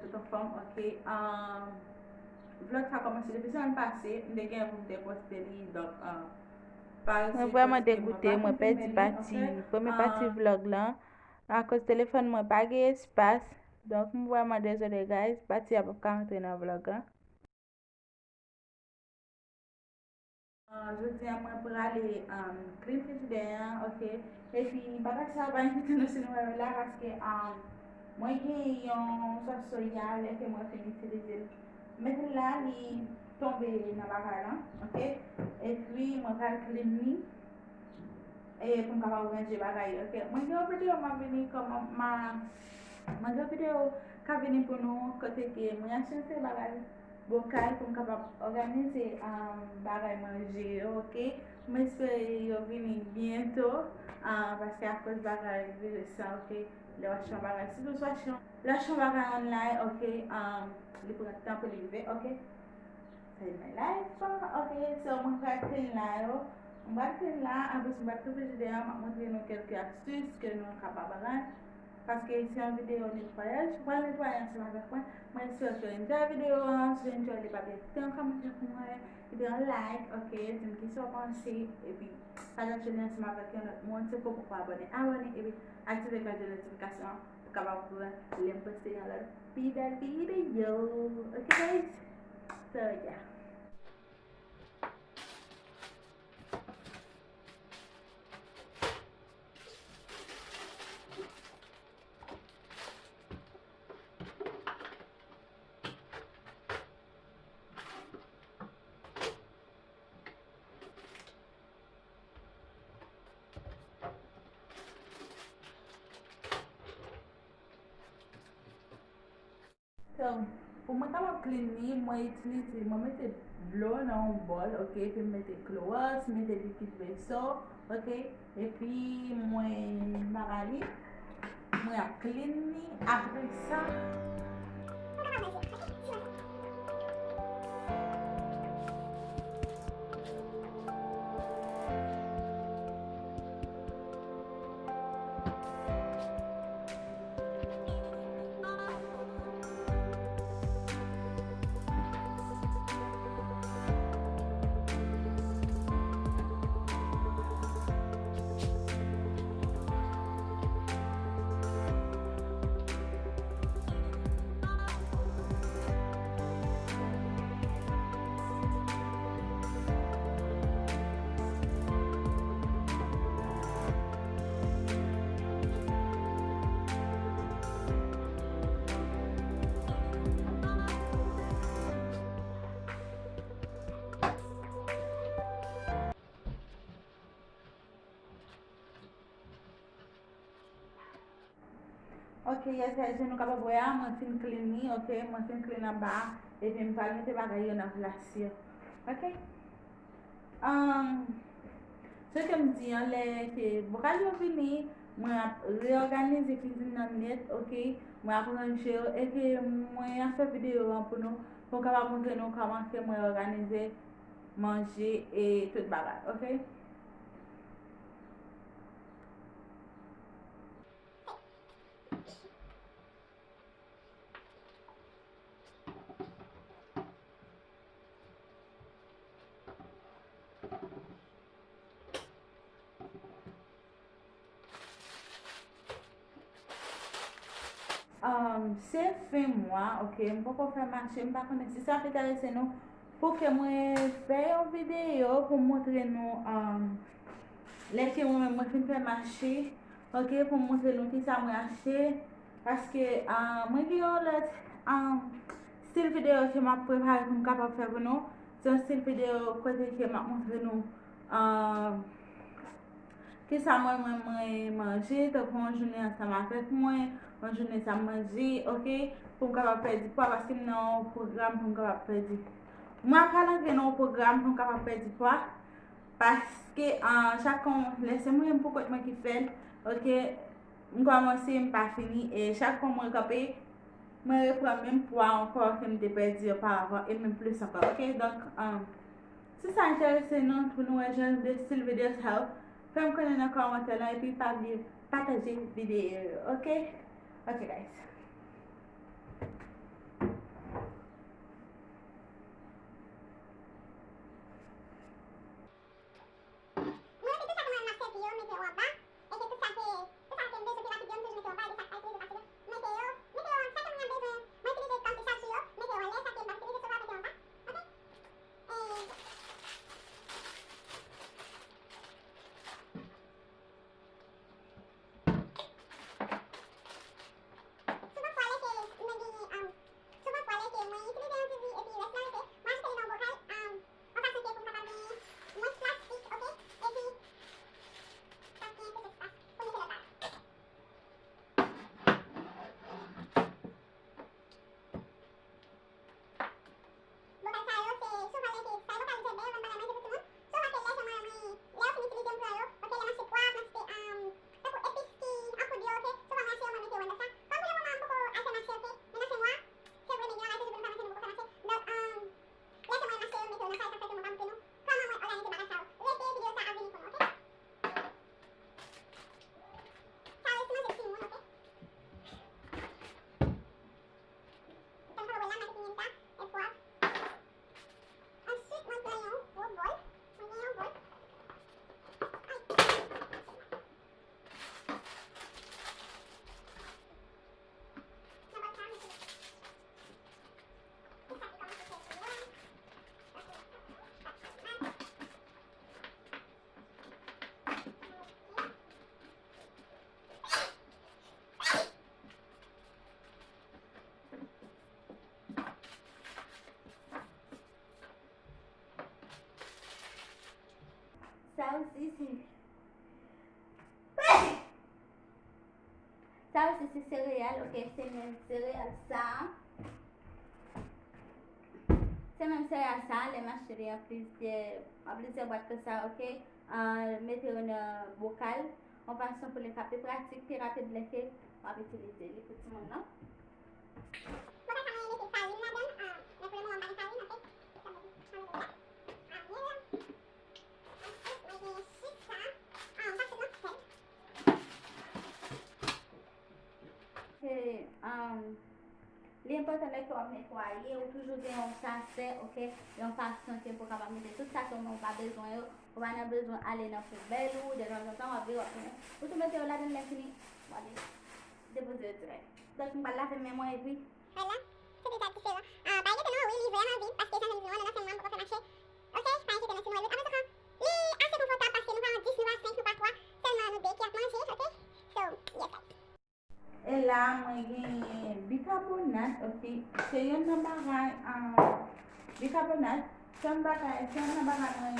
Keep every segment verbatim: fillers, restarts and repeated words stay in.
Tout anfòm, ok. Um, vlòg sa kòmanse depi semèn pase, m te gen pou m te poste li, donk, um, pa resite poste, mwen pa konfime li, ok. Mwen vrèman degoute, mwen pèdi pati, premye pati vlòg lan, akoz telefòn mwen pa gen espas, donk m vrèman dezole, guys, pati a p ap ka rantre nan vlòg lan. Ah, jodi a mwen prale, um, clean frijidè an, ok? Epi, bagay sa yo pa enkyete nou si nou wè yo la, paske, um, mwen gen yon sòs soya, lè ke mwen fin itilize l, mete l la, li tonbe nan bagay lan, ok? Epi, mwen pral clean li, e pou m kapab ranje bagay yo, ok? Mwen gen yon videyo m ap vini kòman m a Mwen gen videyo k ap vini pou nou, kote ke mwen achte yon seri bagay bokal pou m kapab òganize, um, bagay manje yo, ok? Mwen espere yo vini byento, ah, paske akoz bagay viris sa, ok? Lè w achte yon bagay, sitou si w achte yon, lè w achte yon bagay online, ok? Um, li pran tan pou li rive, ok? Save my life. Ok, so mwen pral clean la yo. Mwen pral clean la, apre mwen pral clean frijidè an, m ap montre nou kèlke astis ke nou kapab rann. Paske se yon videyo netwayaj, mwen pral netwaye ansanm avèk mwen. Mwen espere ke w enjoy videyo an, si w enjoy li pa bliye kite yon kòmantè pou mwen, kite yon like, ok, di m kisa w panse, epi pataje li ansanm avèk yon lòt moun, si w poko abòne, abòne, epi aktive klòch de notifikasyon an pou w kapab konnen lè m poste yon lòt pi bèl videyo. Ok, guys? So, yeah. So, pou mwen kapab clean li, mwen itilize, mwen mete dlo nan yon bòl, ok, epi m mete klowòks, mete likid veso, ok, epi mwen bagay li, mwen ap clean li, apre sa. Ok, yes, guys, jan nou kapab wè a, mwen fin clean li, ok, mwen fin clean anba a, epi m pral mete bagay yo nan plas yo. Ok? Um, sa ke m di an, lè ke bokal yo vini, mwen ap reyòganize kizin nan nèt, ok? Mwen ap ranje yo, epi mwen ap fè videyo an pou nou, pou m kapab montre nou kòman ke mwen òganize manje e tout bagay, ok? Um, se fen mwa, ok, m poko fè mache, m pa konnen si sa ap enterese nou, pou ke mwen fè yon videyo pou m montre nou, um, lè ke mwen menm mwen fin fè mache, ok, pou m montre nou kisa mwen achte, paske, ah, mwen gen yon lòt, ah, stil videyo ke m ap prepare pou m kapab fè pou nou. Se yon stil videyo kote ke m ap montre nou, ah, kisa mwen, mwen, mwen manje, tankou yon jounen ansanm avèk mwen, yon jounen sa m manje, ok, pou m kapab pèdi pwa, paske m nan yon pwogram pou m kapab pèdi. Mwen ap pral antre nan yon pwogram pou m kapab pèdi pwa. Paske, ah, chak kon, lè se mwen menm pou kont mwen ki fè l, ok, m kòmanse, m pa fini, e chak kon mwen kanpe, mwen reprann menm pwa ankò ke m te pèdi oparavan, e menm plis ankò, ok? Donk, ah, si sa enterese nou, pou nou wè jan de stil videyo sa yo, fè m konnen nan kòmantè lan, epi pa bliye pataje videyo yo, ok? Ok, guys. Isi. Sa osi se sereyal, ok, se menm sereyal sa. Se menm sereyal sa, lè m achte li an plizyè, an plizyè bwat konsa, ok. Ah, mete yo nan bokal, yon fason pou li ka pi pratik, pi rapid lè ke w ap itilize li pou timoun nan. Bon, sa mwen mete farin ladan l, ah, men pou le moman m pa gen farin, ok. Sa mwen mete farin ladan l. Ah, byen. Ensuite, mwen gen chik sa. Ah, m pa chik non, sèl. Se, um, li enpòtan lè ke w ap netwaye, ou toujou gen yon sachè, ok, yon fason ke pou w kapab mete tout sa ke w pa bezwen yo, ou pa nan bezwen ale nan poubèl ou, detanzantan w ap vire w ap tounen. Ou tou mete yo ladan l lè fini, w ale depoze yo dirèk. Donk, m pral lave men mwen epi. Vwala, se deja diferan. Ah, pa enkyete non, wi, li vrèman vid, paske jan nou di nou an, nan fèm nan, m poko fè mache. Ok, pa enkyete non, si nou wè vid. An menm tan, li ase konfòtab paske nou pa an dis, nou pa senk, nou pa twa, sèlman nou de ki ap manje, ok? So, yes, guys. E la, mwen genyen bikabonat, ok? Se youn nan bagay, ah, bikabonat, se youn bagay, se youn nan bagay mwen,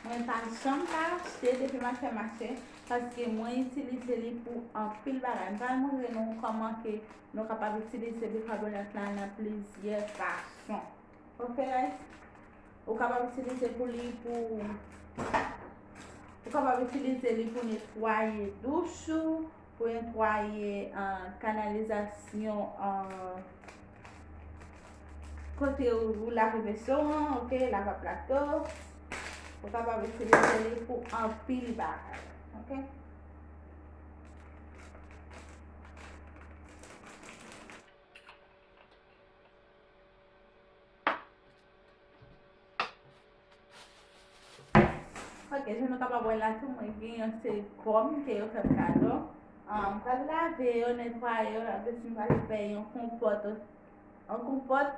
mwen pa janm pa achte depi m ap fè mache, paske mwen itilize li pou anpil bagay. M pral montre nou kòman ke nou kapab itilize bikabonat la nan plizyè fason. Ok, guys? Ou kapab itilize pou li pou, ou kapab itilize li pou netwaye douch ou, pou netwaye, ah, kanalizasyon, ah, kote ou, ou lave veso an, ok, lavaplato. Ou kapab itilize li pou anpil bagay, ok? Ok, jan nou kapab wè la tou, mwen gen yon seri pòm ke yo fè m kado. Ah, m pral lave yo, netwaye yo, apre si m pral fè yon konpòt, yon konpòt,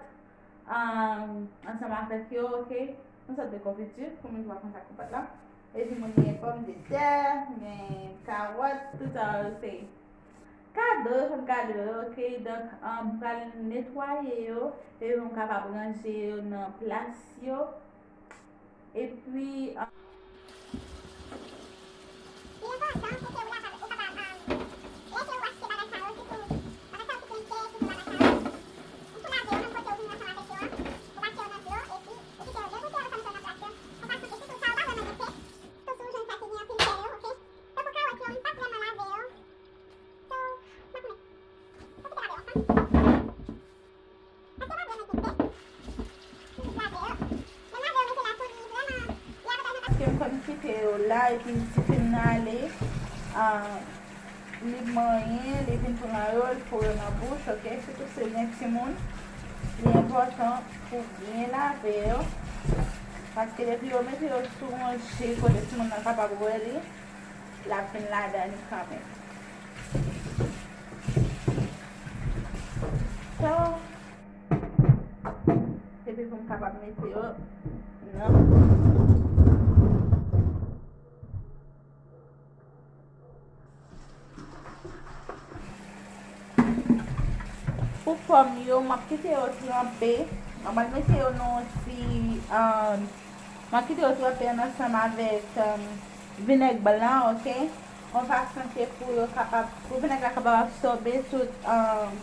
ah, ansanm avèk yo, ok? Yon sòt de konfiti, pou moun ki pa konn sa konpòt la. Epi mwen gen pòmdetè, gen kawòt, tout sa yo se kado, yo fè m kado yo, ok? Donk, ah, m pral netwaye yo, epi m kapab ranje yo nan plas yo. Epi, ah, li enpòtan pou ke ou lave, ou kapab, ah, lè ke ou achte bagay sa yo, sitou bagay sa yo ki plen chè, sitou bagay sa yo, ou tou lave yo menm kote ou vin ansanm avèk yo an, ou pase yo nan dlo, epi ou kite yo degoute yo, ou mete yo nan plas yo, yon fason ke sitou sa yo pa vrèman gen chè, sitou si w jwenn sa ki gen anpil chè yo, ok? Tankou kawòt yo, m pa t vrèman lave yo. So, m ap met. M ap kite lave yo ansanm. Paske pa vrèman gen chè. M jis lave yo. Menm lave yo mete la tou, li vrèman, li avantaj nan. Paske m konn kite yo la, epi ti fi m nan ale, ah, li manyen, li vin pran yo, li foure yo nan bouch, ok? Sitou si w gen timoun, li enpòtan pou byen lave yo. Paske depi yo mete yo sou yon je kote timoun nan kapab wè li, l ap vin ladan li kanmenm. So, epi pou m kapab mete yo nan. Pou pòm yo, m ap kite yo tranpe. Mwen mete yo nan yon ti, um, m ap kite yo tranpe ansanm avèk, um, vinèg blan, ok? Yon fason ke pou yo kapab, pou vinèg la kapab absòbe tout, um,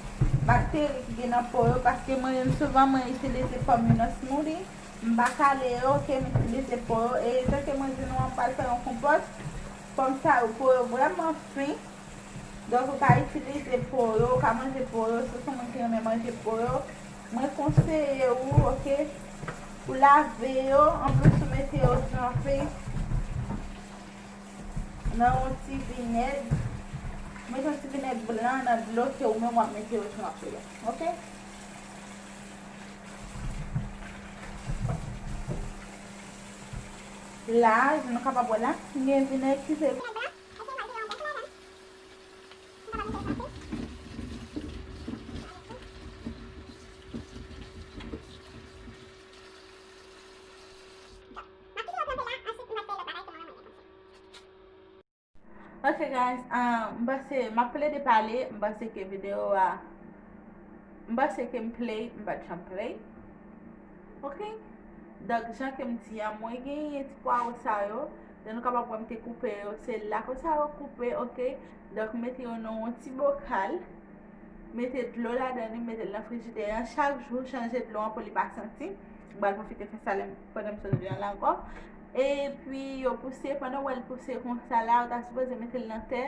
bakteri ki gen nan po yo, paske mwen menm souvan mwen itilize pòm yo nan smoothie. M pa kale yo, ok, m itilize po yo. E jan ke mwen di nou an, m pral fè yon konpòt. Pòm sa yo, po yo vrèman fen. Donk, ou ka itilize po yo, ou ka manje po yo, si w se yon moun ki renmen manje po yo. Mwen konseye ou, ok, ou lave yo, anplis ou mete yo tranpe nan yon ti vinèg. Mete yon ti vinèg blan nan dlo ke ou menm w ap mete yo tranpe a, ok? La, jan nou kapab wè la, m gen vinèg ki se Ok, guys, ah, m panse, m ap plede pale, m panse ke videyo a, m panse ke m play, m pa t janm play. Ok? Donk, jan ke m di a, mwen genyen ti pwawo sa yo, Jan nou kapab wè m te koupe yo, se la konsa yo koupe, oke. Donk, mete yo nan yon ti bokal. Mete dlo ladan li, mete l nan frijidè an. Chak jou, chanje dlo an pou li pa santi. M pral pwofite fè sa lè m, pandan m sot vin la ankò. Epi, yo pouse, pandan w wè l pouse konsa la, ou ta sipoze mete l nan tè.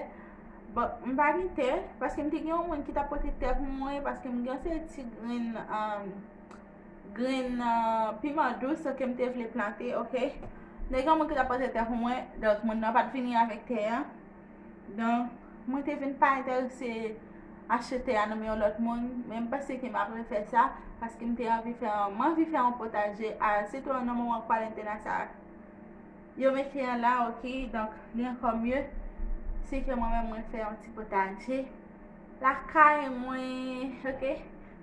Bon, m pa gen tè, paske m te gen yon moun ki t ap pote tè pou mwen, paske m gen yon seri ti grenn, um, grenn, uh, piman dous ke m te vle plante, oke? M te gen yon moun ki t ap pote tè pou mwen, donk moun nan pa t vini avèk tè an. Donk, mwen te vin pa enterese achte tè a nan men yon lòt moun, men m panse ke m ap refè sa, paske m te anvi fè, m anvi fè yon potaje a, sitou nan moman kwarantèn sa. Yo mete an la, oke, donk, li ankò mye si ke mwen menm mwen fè yon ti potaje lakay mwen, oke.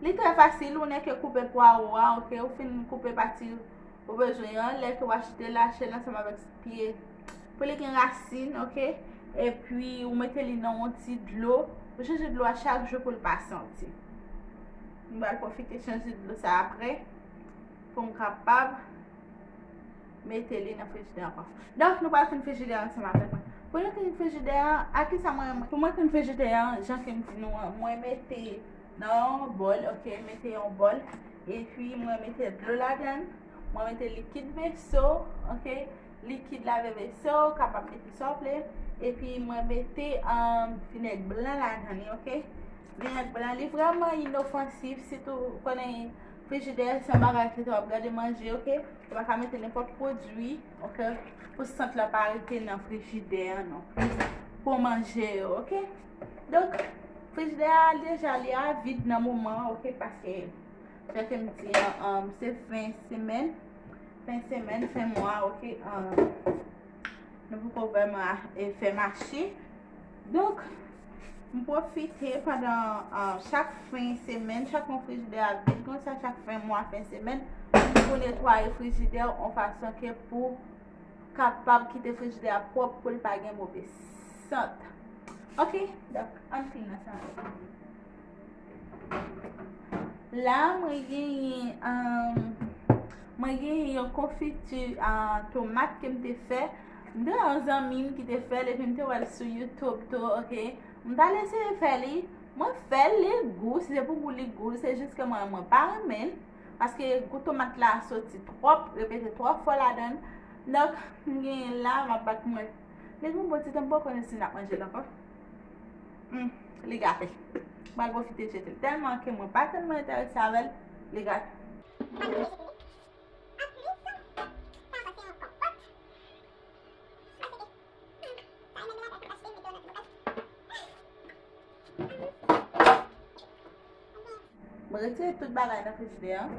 Li trè fasil, ou nèke koupe pwawo a, oke, ou fin koupe pati ou bezwen an, lè ke w achte l, achte l ansanm avèk pye, pou li gen rasin, oke, epi ou mete li nan yon ti dlo, ou chanje dlo a chak jou pou l pa santi. M pral pwofite chanje dlo sa apre, pou m kapab mete li nan frijidè ankò. Donk, nou pral klenn frijidè ansanm avèk mwen. Pou nou klenn frijidè an, a kisa mwen, pou mwen klenn frijidè an, jan ke m di nou an, mwen mete nan yon bòl, oke, mete yon bòl, epi mwen mete dlo ladan, mwen mete likid veso, oke, likid lave veso, ou kapab mete sa w vle, epi mwen mete, um, vinèg blan ladan li, oke. Vinèg blan, li vrèman inofansif, sitou ou konnen frijidè se yon bagay ki w ap gade manje, oke? Ou pa ka mete nenpòt pwodui, oke? Pou sant lan pa rete nan frijidè an non plis. Pou manje yo, oke? Donk, frijidè a deja li a vid nan moman, oke? Paske, jan ke m di an, an, se fen semèn, fen semèn, fen mwa, oke? An, nou poko vrèman a, e, fè mache. Donk, m pwofite pandan, ah, chak fen semèn, chak yon frijidè a vid konsa, chak fen mwa, fen semèn, pou netwaye frijidè yon fason ke pou kapab kite frijidè a pwòp, pou l pa gen move sant. Oke, donk, ann fin nan sa. La, mwen genyen, um, mwen genyen yon konfiti, ah, tomat ke m te fè. M te wè yon zanmi m ki te fè l, epi m te wè l sou YouTube tou, oke. M t al eseye fè li. Mwen fè l, li gou, si se pou gou li gou, se jis ke mwen, mwen pa renmen l. Paske gou tomat la soti twòp, repete twòp fwa ladan l. Donk, m genyen l la, m ap bat mwen. Li gen yon bon ti tan, m poko konnen si n ap manje l ankò. Hmm, li gate. M pral pwofite jete l. Tèlman ke mwen pa tèlman enterese avè l, li gate. Mwen retire tout bagay nan frijidè an.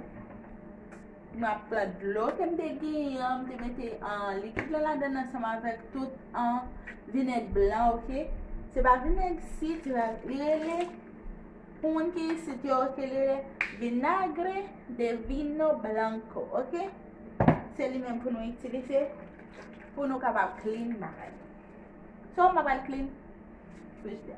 Mwen ap pran dlo ke m te genyen an, m te mete, ah, likid la ladan l ansanm avèk tout, ah, vinèg blan, oke? Se pa vinèg sik, li rele, pou moun ki isit yo, oke, li rele vinagre de vino blanco, oke? Se li menm pou nou itilize, pou nou kapab clean bagay. So, m ap al clean frijidè.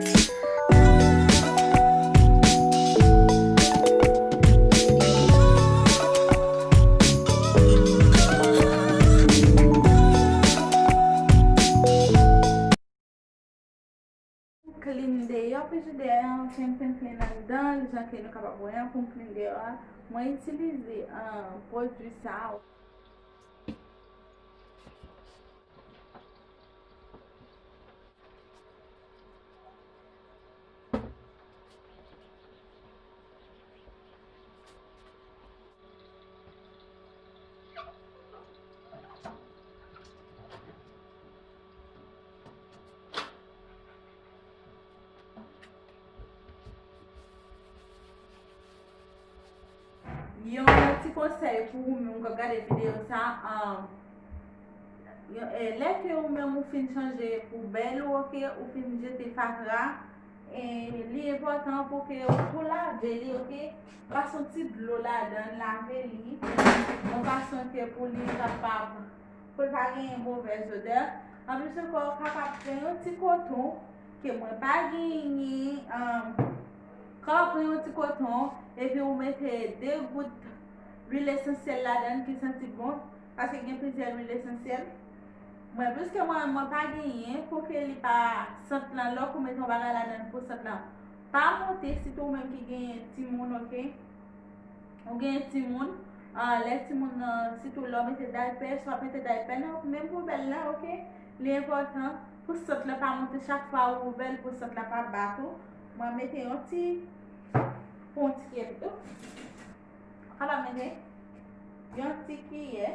Clean deyò frijidè an, clean, clean, clean anndan, jan ke nou kapab wè an, pou m clean deyò a, mwen itilize, ah, pwodui sa a. Yon ti konsèy pou ou menm k ap gade videyo sa, um, yon, eh, lè ke ou menm ou fin chanje poubèl ou, oke, ou fin jete fatra, eh, li enpòtan pou ke ou lave li, oke, pase yon ti dlo ladan l, lave li, yon fason ke pou li kapab, pou l pa genyen movèz odè. Anplis ankò, ou kapab pran yon ti koton, ke mwen pa genyen, um, Kan w pran yon ti koton, epi ou mete de gout lwil esansyèl ladan l ki santi bon, paske gen plizyè lwil esansyèl. Mwen, piske mwen, mwen pa genyen, pou ke li pa sant lan, lè w mete yon bagay ladan l pou sant lan pa monte, sitou ou menm ki genyen timoun, oke? Ou genyen timoun, ah, lè timoun nan, sitou lè w mete daypè, si w ap mete daypè nan menm poubèl la, oke? Li enpòtan pou sant lan pa monte chak fwa ou ouvè l, pou sant lan pa bat ou. Mwen mete yon ti, pou yon ti kiyè pito. Ou kapab mete yon ti kiyè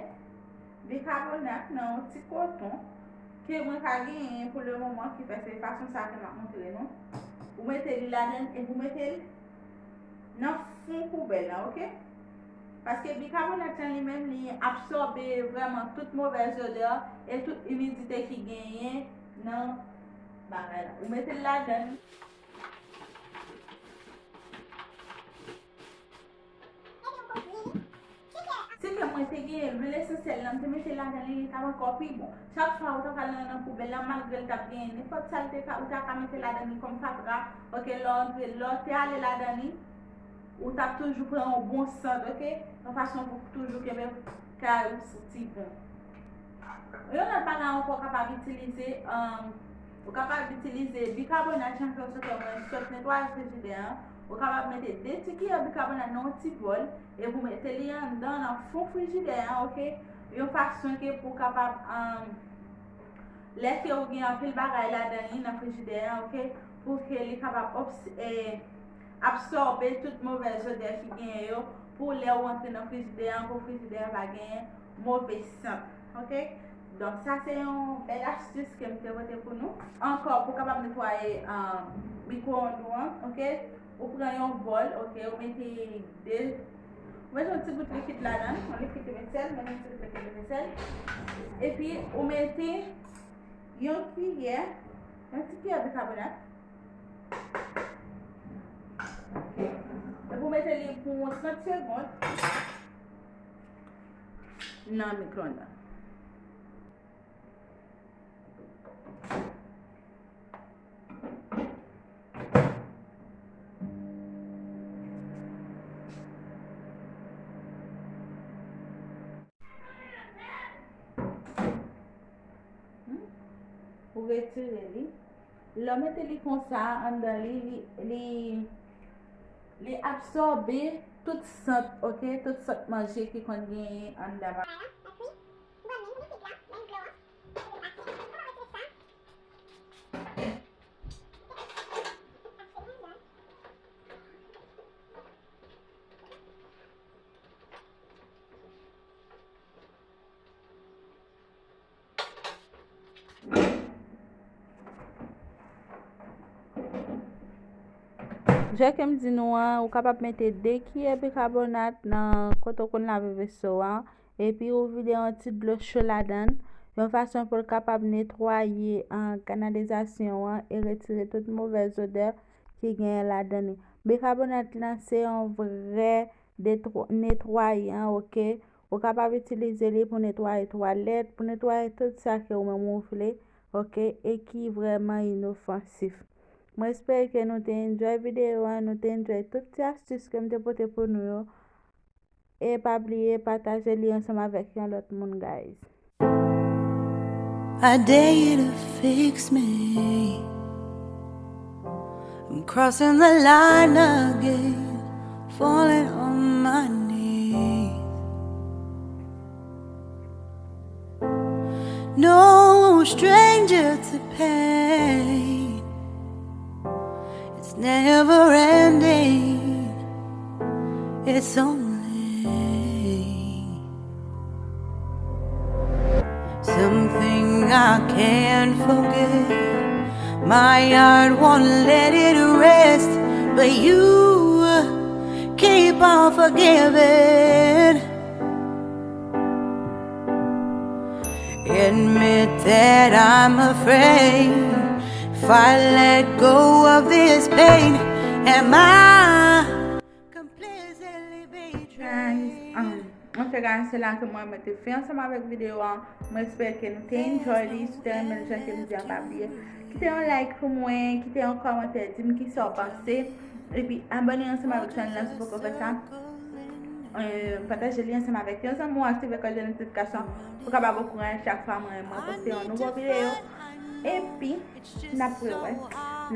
bikabonat nan yon ti koton ke mwen pa genyen pou le moman, ki fè se fason sa ke m ap montre nou. Ou mete li ladan l epi ou mete l nan fon poubèl la, oke? Paske bikabonat lan li menm, li absòbe vrèman tout movèz odè e tout imidite ki genyen nan bagay la. Ou mete l ladan l. Si ke mwen te gen lwil esansyèl la, m te mete ladan li, li t ap ankò pi bon. Chak fwa ou ta pral nan, nan poubèl la, malgre l t ap gen nenpòt sa l te ka, ou ta ka mete ladan li kòm fatra, oke, lè w antre, lè w te ale ladan li, ou t ap toujou pran yon bon sant, oke? Yon fason pou toujou kenbe kay ou santi bon. Yon lòt bagay ankò w kapab itilize, um, ou kapab itilize bikabonat, jan ke w sot wè mwen sot netwaye frijidè an. Ou kapab mete de ti kiyè bikabonat nan yon ti bòl, epi w mete li anndan nan fon frijidè an, oke? Yon fason ke pou w kapab, um, lè ke ou gen anpil bagay ladan li nan frijidè an, oke? Pou ke li kapab obs-, eh, absòbe tout movèz odè ki genyen yo, pou lè ou antre nan frijidè an, pou frijidè an pa genyen move sant, oke? Donk, sa se yon bèl astis ke m te pote pou nou. Ankò, pou kapab netwaye, ah, mikwo-onn ou an, oke? Ou pran yon bòl, oke? Ou mete de, ou mete yon ti gout likid ladan, yon likid ki mete sèl, mete yon ti gout likid ki mete sèl. Epi, ou mete yon kiyè, yon ti kiyè bikabonat. Epi ou mete li pou yon trant segonn nan mikwo-onn nan. Hmm? Ou retire li. Lè w mete li konsa anndan li, li, li, li absòbe tout sant, oke? Tout sant manje ki konn genyen anndan. Jan ke m di nou an, ou kapab mete de kiyè bikabonat nan kote w konn lave veso a, epi ou vide yon ti dlo cho ladan l, yon fason pou l kapab netwaye, ah, kanalizasyon an e retire tout movèz odè ki genyen ladan li. Bikabonat lan se yon vrè detwa-, netwayan, oke? Ou kapab itilize li pou netwaye twalèt, pou netwaye tout sa ke ou menm ou vle, oke? E ki vrèman inofansif. Mwen espere ke nou te enjoy videyo a, nou te enjoy tout ti astis ke m te pote pou nou yo. E pa bliye pataje li ansanm avèk yon lòt moun, guys. I dare you to fix me. I'm crossing the line again, falling on my knees. No stranger to pain. It's never ending. It's only something I can't forget. My heart won't let it rest, but you keep on forgiving. Admit that I'm afraid. If I let go of this pain, am I completely betrayed? Guys, um, anfen, guys, se la ke mwen mete fen ansanm avèk videyo a. Mwen espere ke nou te enjoy li. Si w te renmen l jan ke m di an, pa bliye kite yon like pou mwen, kite yon kòmantè, di m kisa w panse. Epi abòne ansanm avèk chanèl la si w poko fè sa. Euh, pataje li ansanm avèk yon zanmi w, aktive klòch de notifikasyon pou w kapab okouran chak fwa mwen, mwen poste yon nouvo videyo. Epi, n ap rewè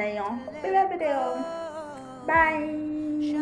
nan yon pi bèl videyo. Bye!